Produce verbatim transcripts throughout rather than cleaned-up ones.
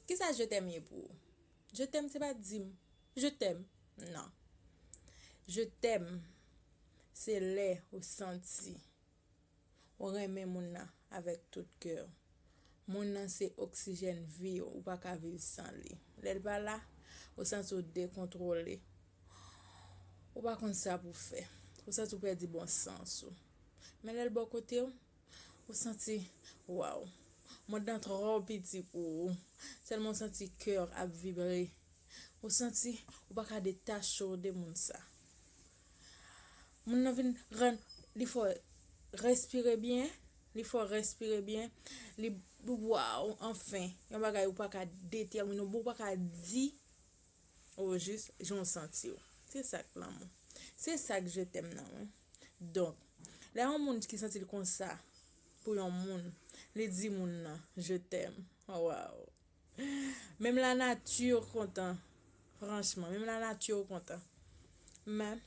Kisa je t'aime ye pou ou? Je t'aime se pa di m je t'aime. Non. Je t'aime se lè ou santi ou renmen moun nan avèk tout kè w. Moun nan se oksijèn vi w, ou pa ka viv san li. Lè l pa la, ou santi w dekontwole. Ou pa konn sa pou w fè. Ou santi w pèdi bon sans ou. Men lè l bò kote w, ou santi, waw, mond nan twò piti pou ou. Sèlman ou santi kè w ap vibre. Ou santi ou pa ka detache w de moun sa. Moun nan vin rann li fè w respire byen, li fè w respire byen, li, waw, anfen, yon bagay ou pa ka detèmine, ou pa ka di o jis jan w santi w. Se sa k lanmou. Se sa k je t'aime nan, wi. Donk, lè yon moun ki santi l konsa pou yon moun, li di moun nan je t'aime. Waw. Menm lanati kontan. Franchman, menm lanati kontan. Men,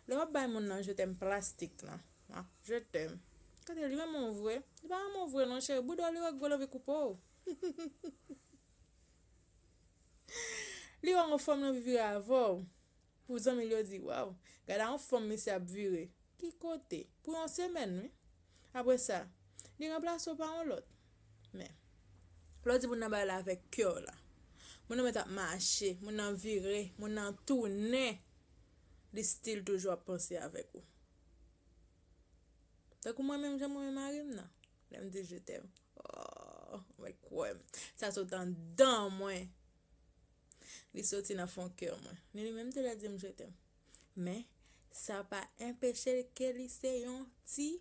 lè w ap bay moun nan je t'aime plastik lan, ah, je t'aime. Kote li renmen w vre? Li pa renmen w vre non, cheri. Bouda w li wè gwo l anvi koupe w. Li wè yon fanm l anvi vire avè w. Pou zanmi l yo di, waw, gade yon fanm misye ap vire. Ki kote? Pou yon semèn, wi. Apre sa, li ranplase w pa yon lòt. Men, lè w di moun nan bagay la avèk kè w la, moun nan mèt ap mache, moun nan vire, moun nan tounen, li still toujou ap panse avèk ou. Tankou mwen menm, jan mwen renmen mari m nan. Lè m di je t'aime. Oh, mwen kwè m. Sa sot anndan mwen. Li soti nan fon kè mwen. Ni li menm te lè di m je t'aime. Men, sa pa enpeche ke li se yon ti